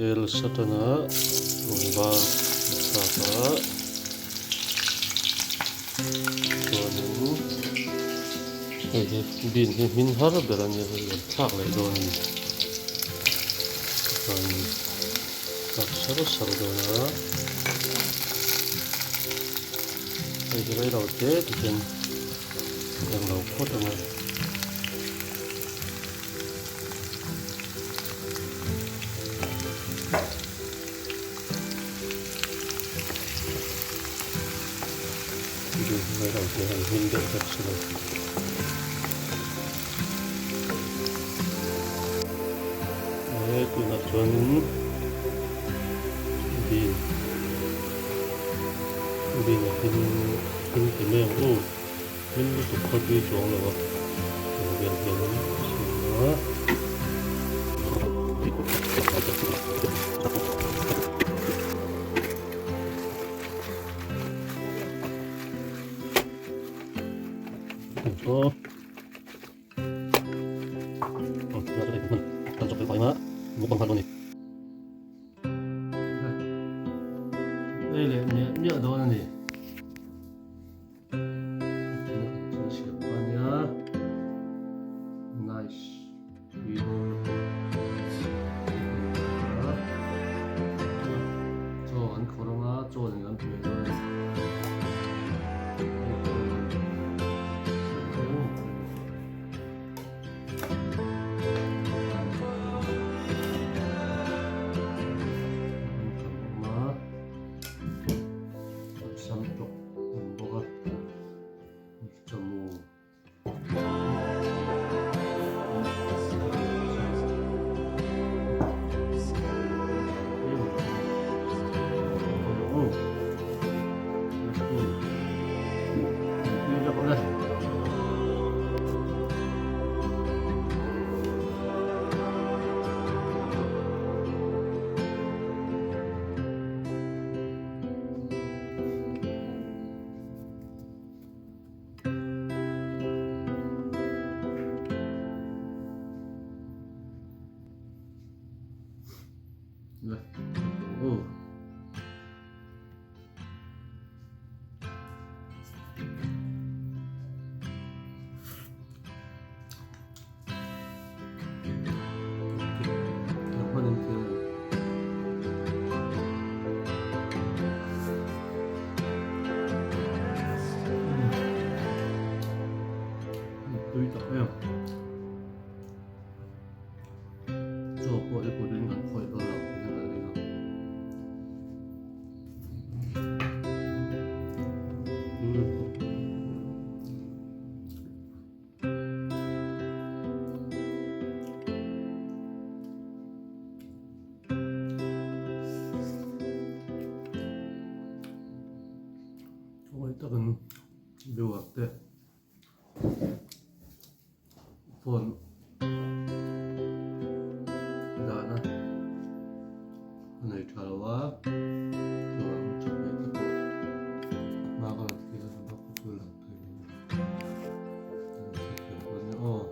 Tel satana rawn var thlak a chuanin hei hi bean hi hmin har ber a nia hei rawn thlak leh dawn a ni chuanin thlak sar sar dawn a hei hi reilo te tihian englo phawt ang a. He tunah chuanin bean bean a hlim hlim ti mai ang u. Hlim lutuk kha tui chuang lo a, tiang vel hianin a siam a. Ei leh miah miah dawn a ni. Chaw an khawrh anga chaw nen an hmeh dawn a ni. Sam tawk awm bawk a chamu. Tui tak em. Chaw pawh i kut in kan khawih dawn lo tih hian kan ei a. Khawi takin viewer te phone dahna a nei tha lo a chuvang chawhmeh te pawh hma ka rawn kil a bak chu lang thei lo a hrethiam dawn nia aw.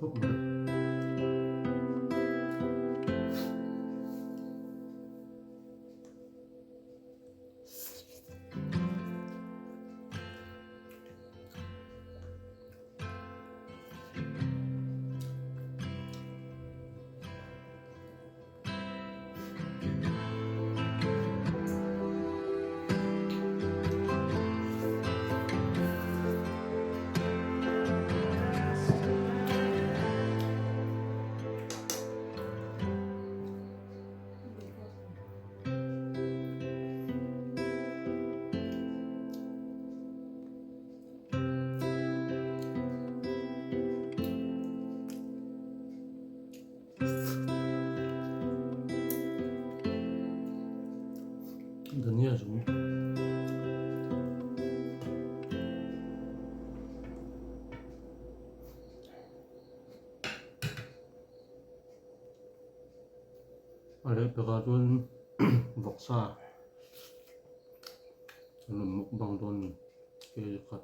khawp mai. Dhania zung. A leh pekah chuan vawksa an rawn mukbang dawn a ni kg khat.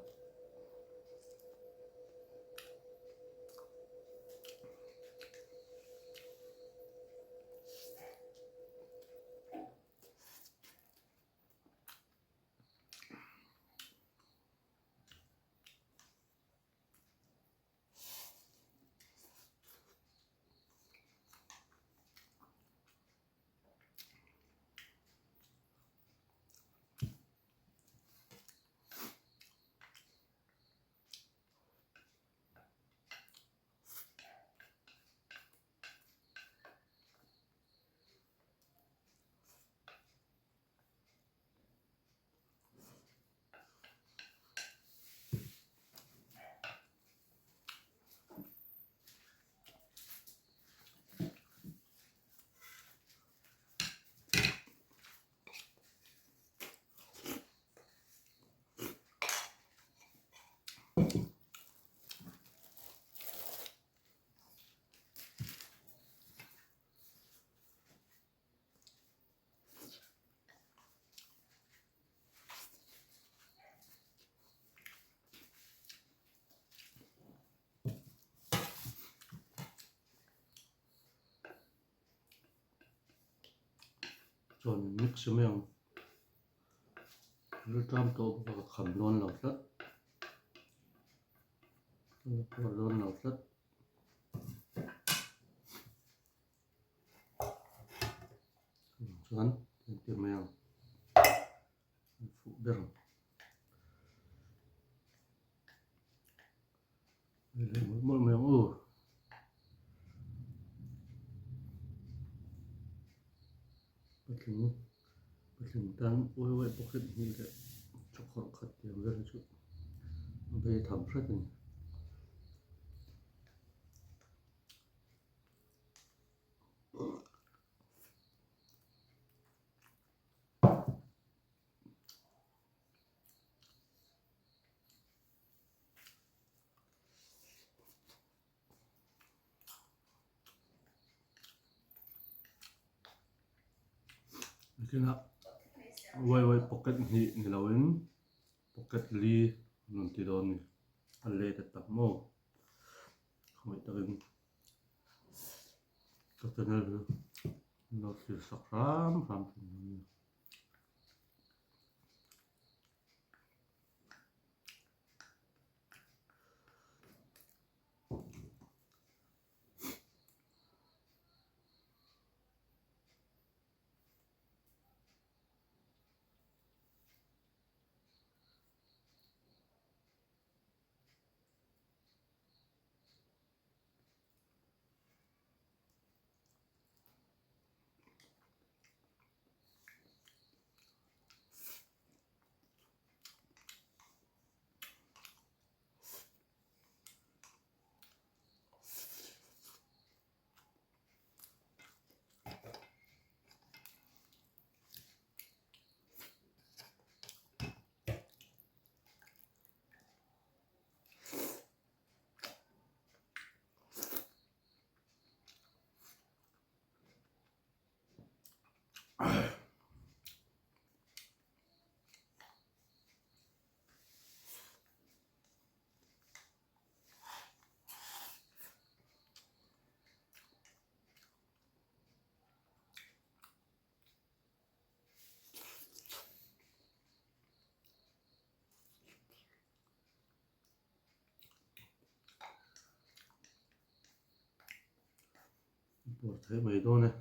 Chuan mix mai ang rilṭam tawh bawk a ka kham dawn lo tlat ka la puar dawn lo tlat. Chuan entir mai ang an fuh ber ang hei leh mawlh mawlh mai ang aw. Patling patling tan uai uai pocket hnih leh chawkhawrh khat tiang vel hi chu a bei tham hret a ni. Nikinah uai uai pocket hnih ni loin pocket li an rawn ti dawn a ni a let a tam maw khawngaih takin ka channel hi an lo thlir sak hram hram thin a nia. Pawr theih mai dawn e.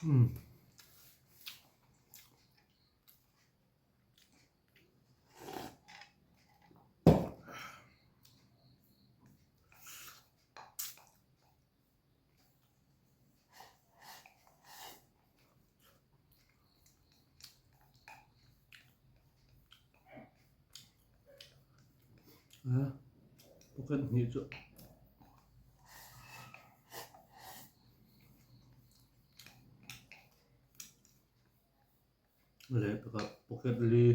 Umm. A pocket hnih chu leh pakhat pocket li.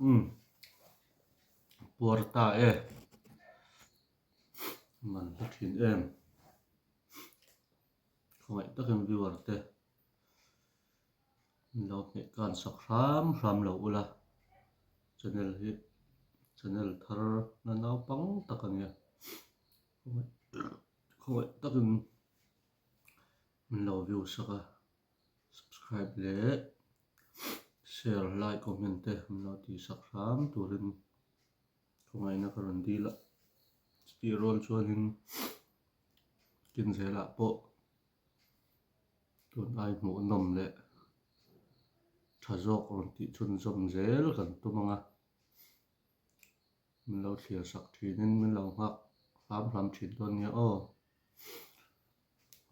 Umm puar ta e man hla thin em khawngaih takin viewer te min lo hmeh kan sak hram hram lo ula channel hi channel thar na naupang tak a nia khawngaih takin min lo view sak a subscribe leh share like comment te min lo tih sak hram turin khawngaihna ka rawn dil a chutih rual chuanin kin zelah pawh tun ai hmuh nawm leh tha zawk rawn tih chhunzawm zel kan tum ang a. Min lo thlir sak thinin min lo nghak hram hram thin dawn nia aw.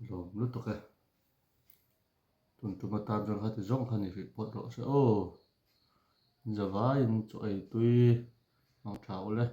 Lawm lutuk e. Tun tum atan chuan khati zawng kha ni hrih phawt rawh se aw. Zavaiin chaw ei tui hmang tha ule.